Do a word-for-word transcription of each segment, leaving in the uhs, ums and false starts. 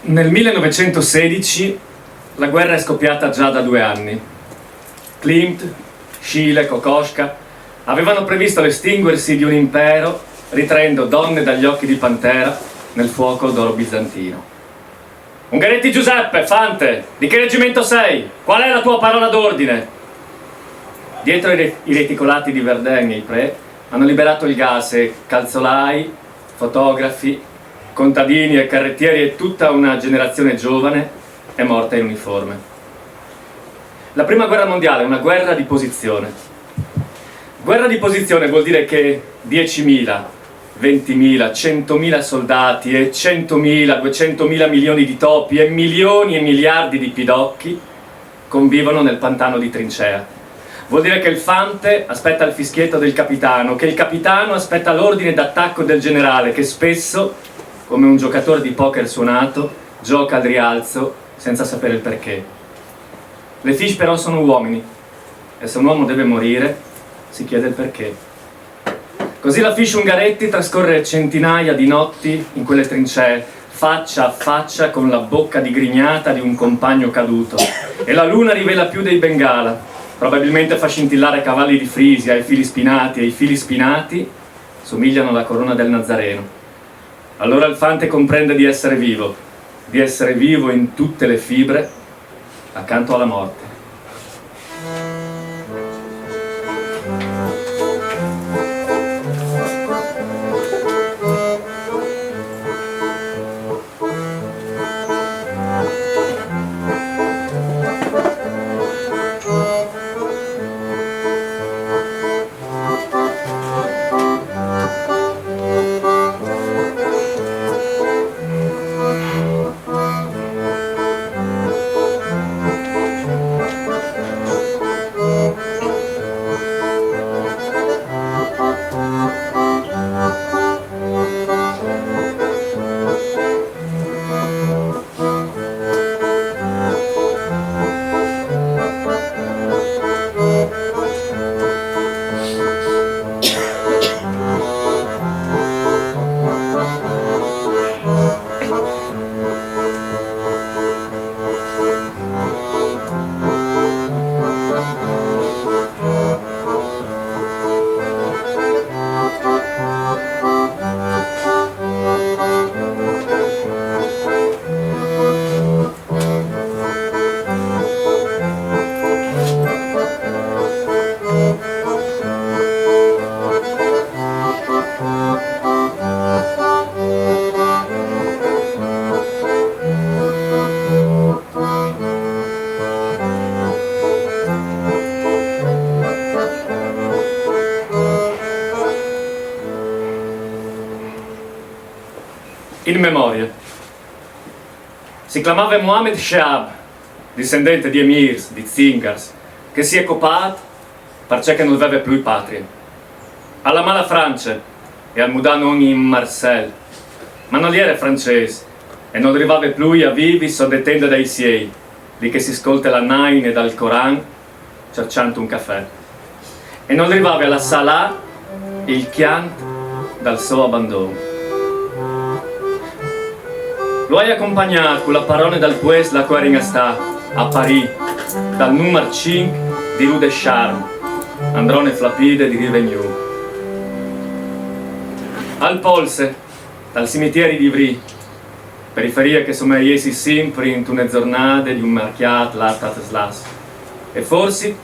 Nel millenovecentosedici la guerra è scoppiata già da due anni. Klimt, Schiele, Kokoschka avevano previsto l'estinguersi di un impero ritraendo donne dagli occhi di pantera nel fuoco d'oro bizantino. Ungaretti Giuseppe, Fante, di che reggimento sei? Qual è la tua parola d'ordine? Dietro i re- i reticolati di Verdun e Ypres hanno liberato il gas e calzolai, fotografi, contadini e carrettieri e tutta una generazione giovane è morta in uniforme. La prima guerra mondiale è una guerra di posizione. Guerra di posizione vuol dire che diecimila, ventimila, centomila soldati e centomila, duecentomila milioni di topi e milioni e miliardi di pidocchi convivono nel pantano di trincea. Vuol dire che il fante aspetta il fischietto del capitano, che il capitano aspetta l'ordine d'attacco del generale, che spesso, come un giocatore di poker suonato, gioca al rialzo senza sapere il perché. Le fiche però sono uomini, e se un uomo deve morire, si chiede il perché. Così la fiche Ungaretti trascorre centinaia di notti in quelle trincee, faccia a faccia con la bocca digrignata di un compagno caduto. E la luna rivela più dei bengala, probabilmente fa scintillare cavalli di Frisia e fili spinati, e i fili spinati somigliano alla corona del Nazareno. Allora il fante comprende di essere vivo, di essere vivo in tutte le fibre, accanto alla morte. In memoria. Si clamave Mohamed Sheab, discendente di emirs, di zingars, che si è copat parcè che nol veve plui patrie. Al amà la France e al mudà non in Marcel, ma nol jere francês e nol rivave plui a vivi sot de tende dai siei, li che si scolte la naine dal Coran cercjant un cafè. E nol rivave a lassà lâ il cjant dal so abandon. Lu ai acompagnât cu la parone dal puest là che o jerin a stâ, a Parì, dal numar cinc di rue de Charmes, androne flapide di rive gnû. Al polse, dal cimitieri di Ivry, periferie che somee jessi simpri intune zornade di un marcjât là tat slass. E forsit,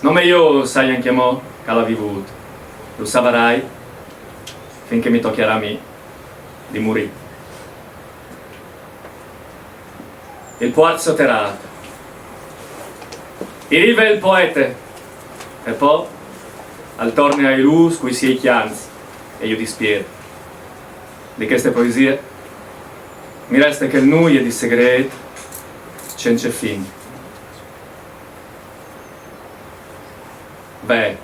nome jo o sai ancjemò che al à vivût. Lu savarai fin che mi tocjarà a mi di murî. Il puart soterât. I rive il poete, e po al torne ai lûs cui siei cjants e ju dispiert. Di cheste poesie mi reste chel nuie di segrêt cence fin. Ve,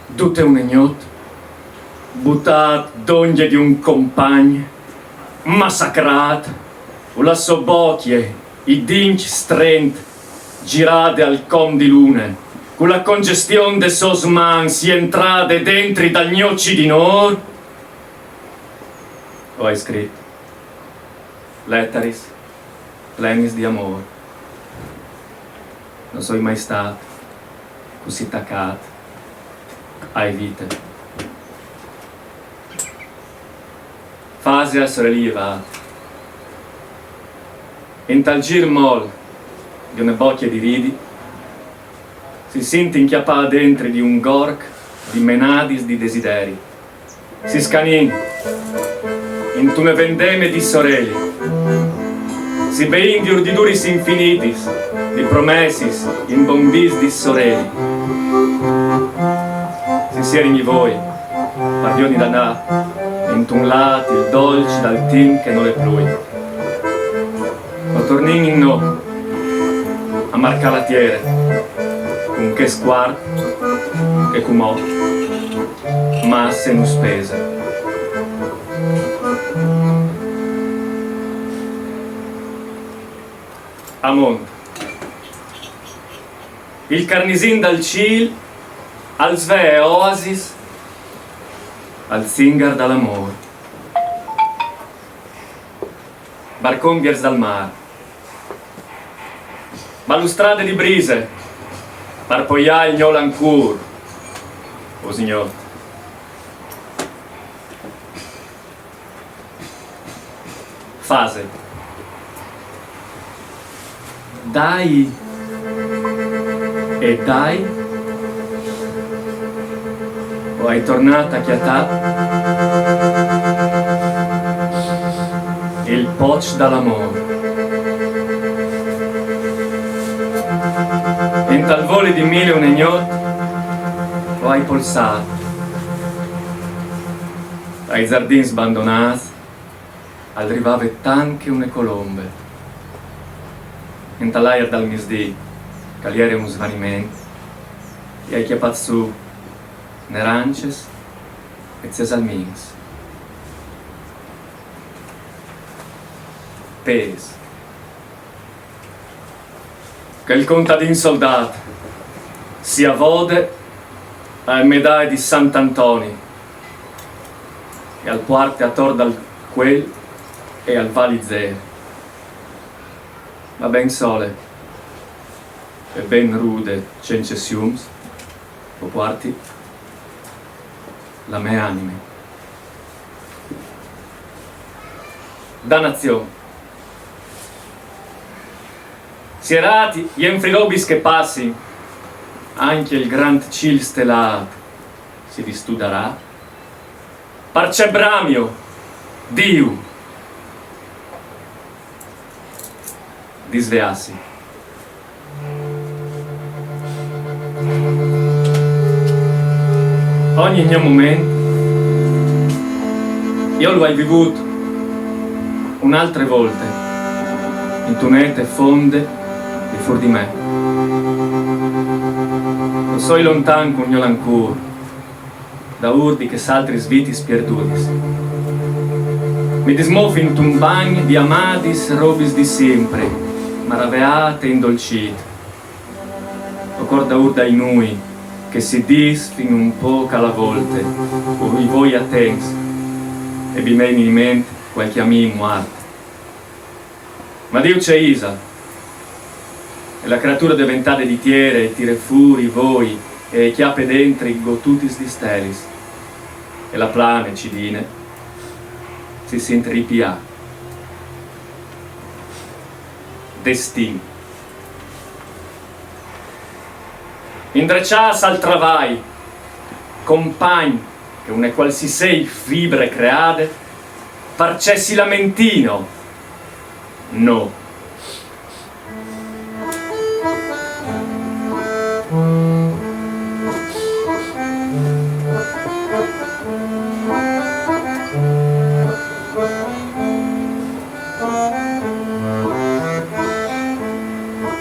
dute une gnot, butât dongje di un compagn, massacrât, cu la sô bocje, i dincj strent, zirade al com di lune, Cu la congestion des sôs mans jentrade dentri dal gno cidinôr, o ai scrit letaris plenis di amôr. No soi mai stât cussì tacât ae vite. Fase al soreli jevât. Intal zîr mol di une bocje di ridi, si sint incjapâ dentri di un gorc di menadis di desideri. Si scanìn intune vendeme di soreli. Si beìn di urdiduris infinitis, di promessis imbondîts di soreli. Si sierin i voi, par viodi da 'ndâ intun lât il dolç dal timp che nol è plui. O tornìn in nô a marcâ la tiere, cun chest cuarp che cumò masse nus pese. Amont. Il carnisin dal cîl al svee oasis al zingar dal amôr. Barcon viers dal mâr. Balustrade di brise, par poiâ il gno lancûr, o Signôr. Fase. Dai e dai, o ai tornât a cjatâ il poç dal amôr. Intal voli di mil e une gnot o ai polsât. Ai zardins bandonâts al rivave tant che une colombe. Intal aiar dal misdì, che al jere un svaniment, i ai cjapât sù narances e cesalmins. Pês. Chel contadin soldât, si avode ae medaie di Sant Antoni e al puarte ator dal cuel e al va lizêr. Ma ben sole e ben rude, cence siums, o puarti la mê anime. Danazion. Sierât jenfri robis che a passin, ancje il grant cîl stelât si distudarà. Parcè bramio, Diu, disveâsi. Ogni gno moment jo lu ai vivût une altre volte, intune ete fonde di fûr di me. O soi lontan cun gno lancûr, daûr di chês altris vitis pierdudis. Mi dismof intun bagn di amadis robis di simpri, maraveât e indolçît. O cor daûr dai nûi, che si disfin un pôc a la volte, cui voi atents, e mi ven in ment cualchi amì muart. Ma Diu ce isal? E la creature deventade di tiere e tire fûr i voi e e cjape dentri gotutis di stelis. E la plane cidine si sint ripiâ. Destin. Indreçâts al travai, compagn che une cualsisei fibre creade, parcè si lamentino? No.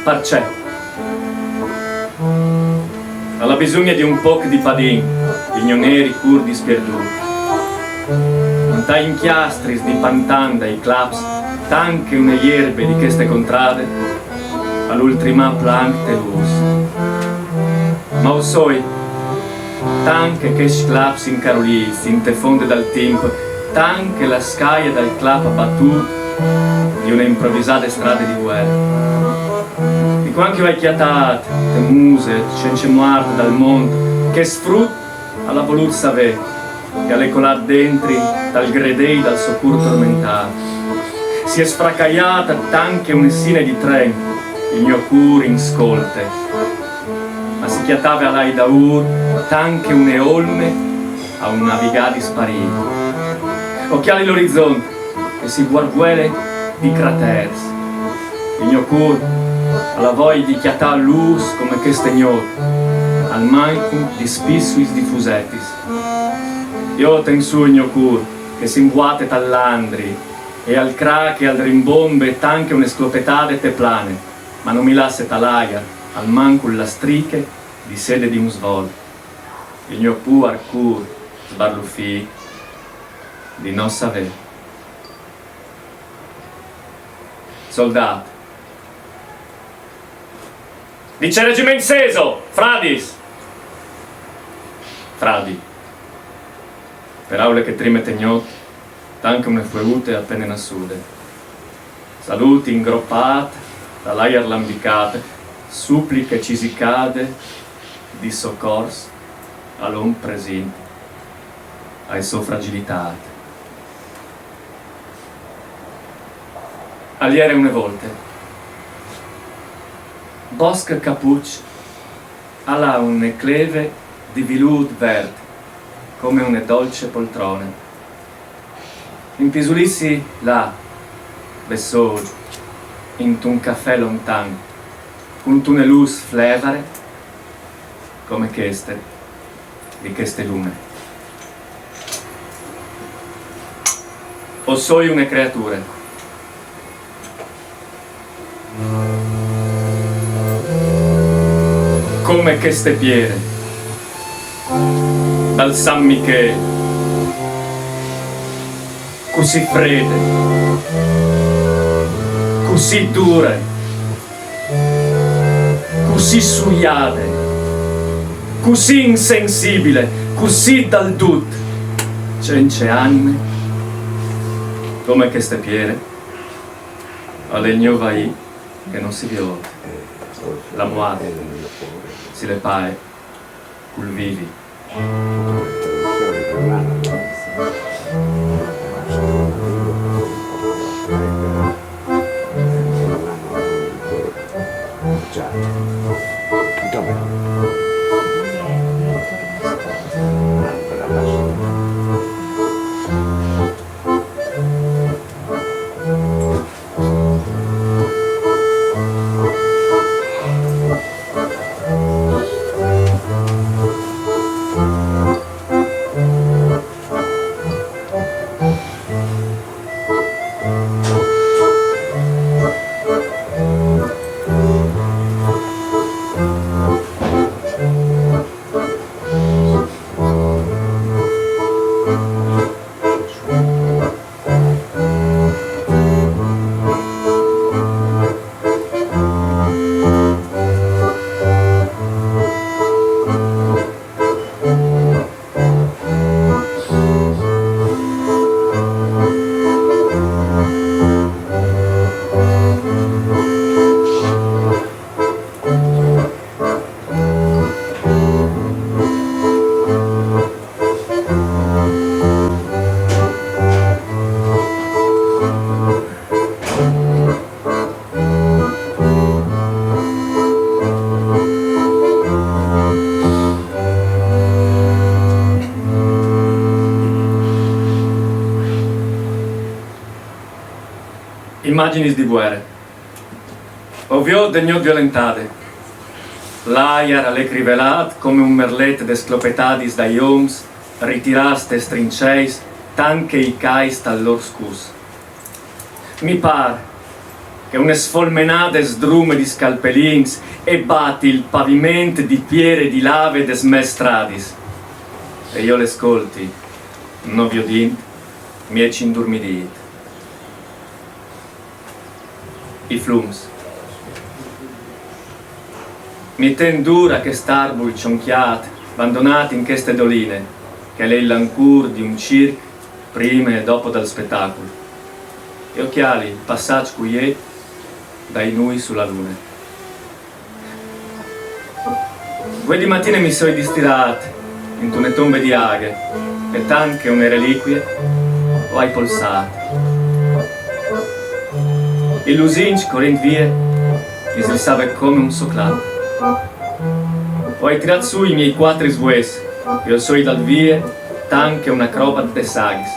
Parcè? Al à bisugne di un pôc di padin, il gno neri cûr dispierdût. Intai incjastris di pantan dai claps, tant che une jerbe di cheste contrade, al vûl trimâ planc te lûs. Ma o soi, tant che chescj claps incarulîts inte fonde dal timp, tant che la scaie dal clap batût di une improvisade strade di vuere. Di cuant che o ai cjatât te muse, cence muart dal mont, chest frut al à volût savê, che al è colât dentri tal gredei dal so cûr tormentât. Si è sfracaiât tant che une sine di tren, il gno cûr in scolte. Ma si cjatave alai daûr tant che une olme a un navigâ disparît. O cjali l'orizont che si vuarvuele di craters. Il gno cûr al à voie di cjatâ lûs come cheste gnot, almancul di spissui di fusetis. Jo o ten sù il gno cûr che si imbuate tal landri e al crache e al rimbombe tant che une sclopetade te plane, ma no mi lasse tal aiar almancul la striche di sede di un svol. Il gno puar cûr sbarlufît di no savê. Soldât. Di ce regiment sêso, fradis? Fradi. Peraule che trime te gnot tant che une fueute a pene nassude. Salût ingropât dal aiar lambicât, supliche cisicade di socors al om presint ae sô fragilitât. Al jere une volte. Bosc Capuç al à une cleve di vilût vert come une dolce poltrone. Impisulîsi là, bessôl, intun cafè lontan, cuntune lûs flevare come cheste di cheste lune. O soi une creature. Come cheste piere dal San Michêl, cussì frede, cussì dure, cussì suiade, cussì insensibile, cussì dal dut, cence anime, come cheste piere, al è il gno vaî che no si viôt. La muart si le paie cul vivi. Imagjins di vuere. O viôt de gnot violentade. L'aiar al è crivelât come un merlet des sclopetadis dai oms ritirâts tes trinceis, tant che i cais tal lôr scus. Mi pâr che une sfolmenade sdrume di scalpelins e bati il paviment di piere e di lave des mês stradis. E jo le scolti, no viodint, mieç indurmidît. I flums. Mi ten dûr a chest arbul cioncjât, bandonât in cheste doline, che al è il lancûr di un circ prime e dopo dal spetacul. E o cjali il passaç cuiet dai nûi su la lune. Vuê di matine mi soi distirât intune tombe di aghe, e tant che une relicuie o ai polsât. Il lusinç, corint vie, mi slissave come un soclât. O ai tirât sù i miei cuatri svues e o soi lât vie tant che un acrobat des aghis.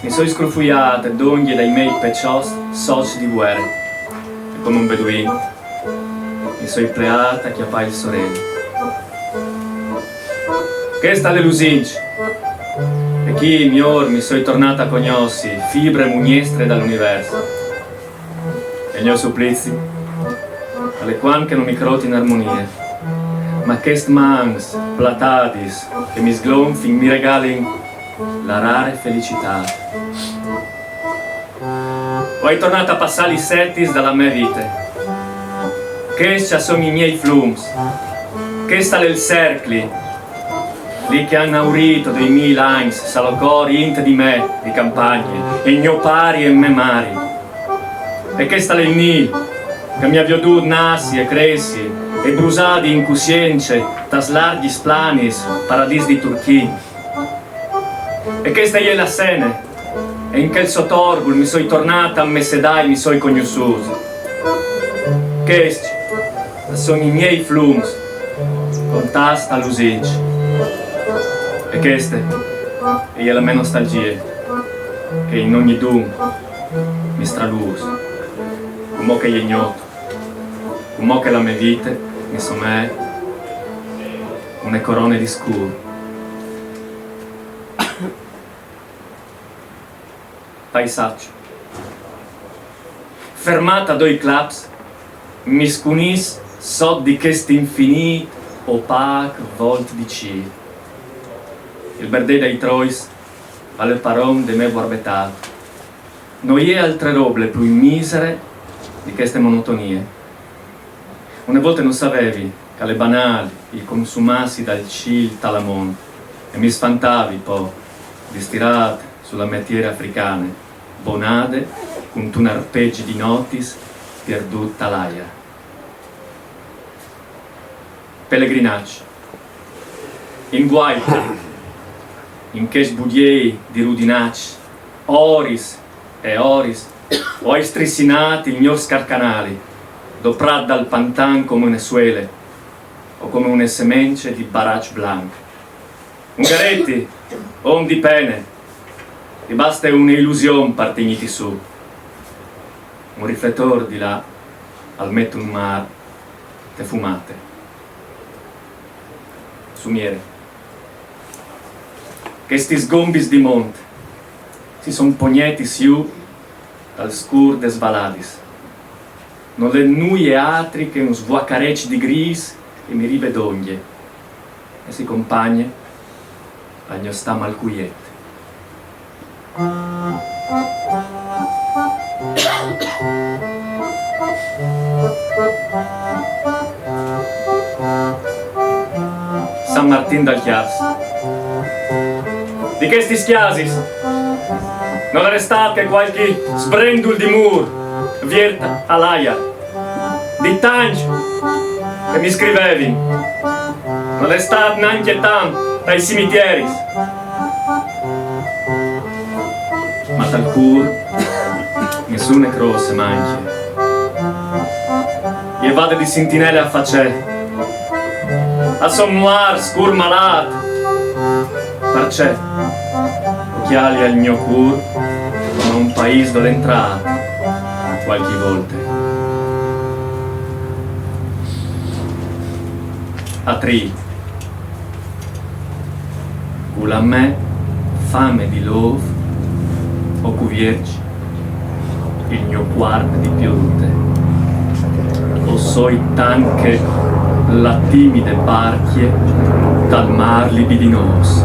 Mi soi scrufuiât dongje dai miei peçots soçs di vuere, e come un beduin mi soi pleât a cjapâ il soreli. Chest al è lusinç, e chi miôr mi soi tornât a cognossi fibre mugnestre dal univers. E il gno suplizi al è cuant che no mi crôt in armonie. Ma chestis mans platadis che mi sglonfin mi regalin la rare felicitât. O ai tornât a passâ lis etis da la mê vite. Chescj a son i miei flums. Chest al è il Sercli, li che a àn aurît doi mil agns salocor int di me, di campagne, e gno pari e mê mari. E chest al è il Nîl, che mi à viodût nassi e cressi e brusâ di incussience tas largjis planis, paradîs di turchin. E cheste e je la Sene, e in chel so torbul mi soi tornât a messedâ e mi soi cognossût. Chescj a son i miei flums, contâts tal lusinç. E cheste e je la mê nostalgjie, che in ognidun mi stralûs, cumò che e je gnot, cumò che la mê vite mi somee une corone di scûr. Paisaç. Fermât a doi claps, mi scunìs sot di chest infinît opâc volt di cîl. Il berdei dai trois al è paron de mê vuarbetât. No je altre robe plui misere di cheste monotonie. Une volte no savevi che al è banâl il consumâsi dal cîl tal amont, e mi sfantavi po, distirât su la mê tiere africane, bonade cuntun arpegj di notis pierdût tal aiar. Pelegrinaç. In vuaite, in chest budiei di rudinaçs, oris e oris, o ai strissinât il gno scarcanali, doprât dal pantan come une suele o come une semence di baraç blanc. Ungareti, om di pene, ti baste une ilusion par tignîti sù. Un rifletôr di là al met un mâr te fumate. Sumiere. Chestis gombis di mont si son pognetis jù tal scûr des valadis. Nol è nuie altri che un svuacareç di grîs che mi rive dongje e si compagne al gno stâ malcuiet. San Martin dal Cjârs. Di chestis cjasis nol è restât che cualchi sbrendul di mûr viert al aiar. Di tancj che mi scrivevin, nol è stât nancje tant tai cimitieris. Ma tal cûr nissune crôs e mancje. E vade di sintinele a facè. A son muarts, cûr malât. Parcè? O cjali al gno cûr come un paîs dulà entrâ cualchi volte. A trî. Cu la mê fame di lôf o cuvierç il gno cuarp di piodute. O soi tant che la timide barcje tal mâr libidinôs.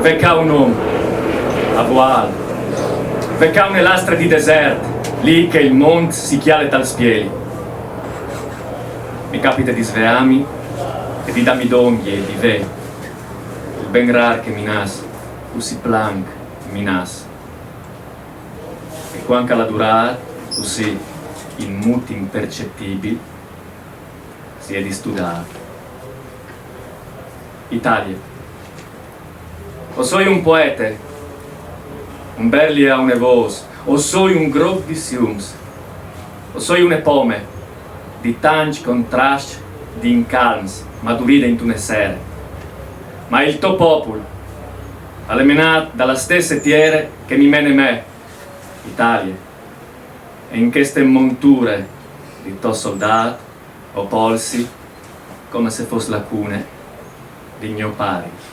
Ve ca un om, a vuâl. Ve ca une lastre di desert, li che il mont si cjale tal spieli. Mi capite di sveâmi e di dâmi dongje e di vê il ben râr che mi nas, cussì planc mi nas. E cuant che al à durât, cussì, in mût impercetibil, si è distudât. Italie. O soi un poete, un berli a une vôs, o soi un grop di siums, o soi une pome, di tancj contrascj di incalms, maduride intune sere. Ma il to popul al è menât da la stesse tiere che mi mene me, Italie. E in cheste monture di to soldât, o polsi, come se fos la cune di gno pari.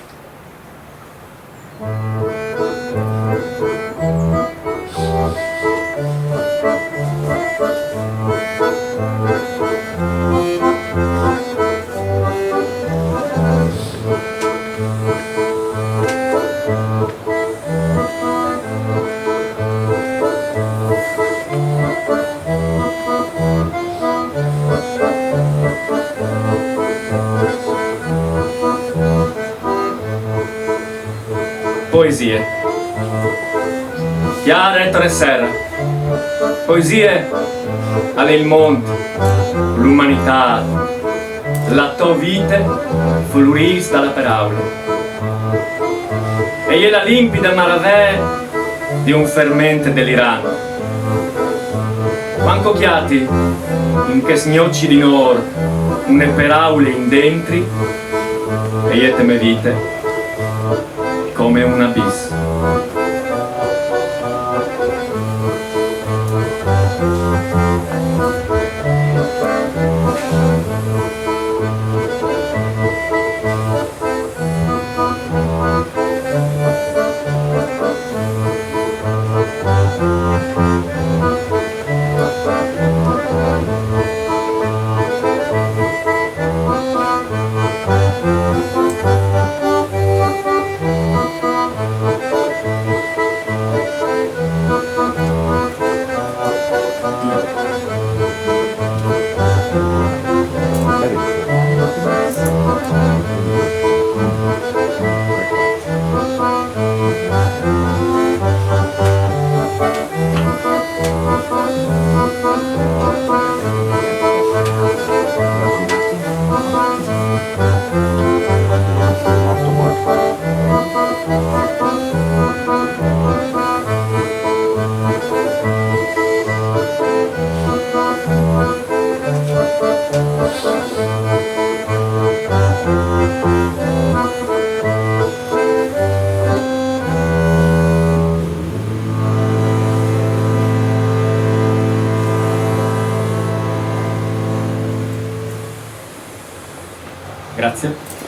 Poesie. Cjâr Ettore Serra. Poesie al è il mont, l'umanitât, la tô vite flurîts da la peraule. E je la limpide maravee di un ferment delirant. Cuant che o cjati in chest gno cîl di nôr une peraule indentri, e je te mê vite come un abis. Grazie.